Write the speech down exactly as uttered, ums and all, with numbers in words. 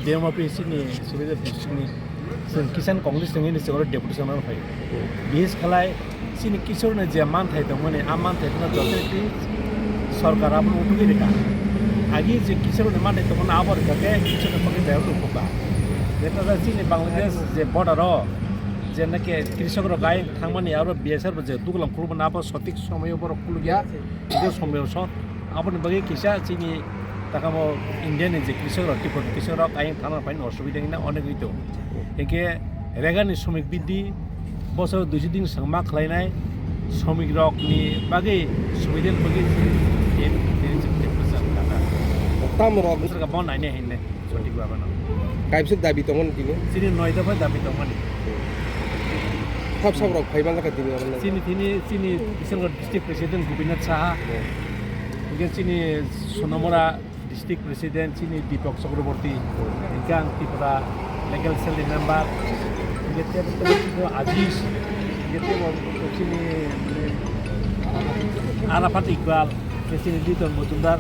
Demo office ni Sibidar district ni chwng Kisan Congress ni ni chwng deputation no phai. Bihis khalai chini Kishor ni je manthai tongmani, a manthai no joto ti sarkar abo utugwi rika. Agi je Kishor ni manthai tongmani abo rika ke Kishor ni pagi dayok tu buka. Jeta da chini Bangladesh je border o je nake Kishok rok gai thangmani aro B S F je duglam khulumani abo sotik somoyo borok khulugya. Bo somoi so aboni bagwi kisa chini takamo India ni je Kishok rok, Tripura Kishok rok ayang thana paini osubida hina onek ito. Eke Reagan ni somik bidi bosor duiso din sangma khlainai somik rok ni bagwi subida bagwi tin tin tin tin. Tam rok. Bosor ka bon aine hinne. Sotik baba no. Kaibsuk dabi tongo tini? Chini noi dopha dabi tongmani. Thap sap rok phai manjak tini oro. Chini tini chini Kisanganj district president Gopinath Saha. Hingke chini Sonamura district president chini Deepak Chakraborty. Hingke ang Tripura legal cell ni member. Hingke tebo tebo chini Aziz. Hingke tebo chini Arafat Iqbal. Hingke chini Liton Majumdar.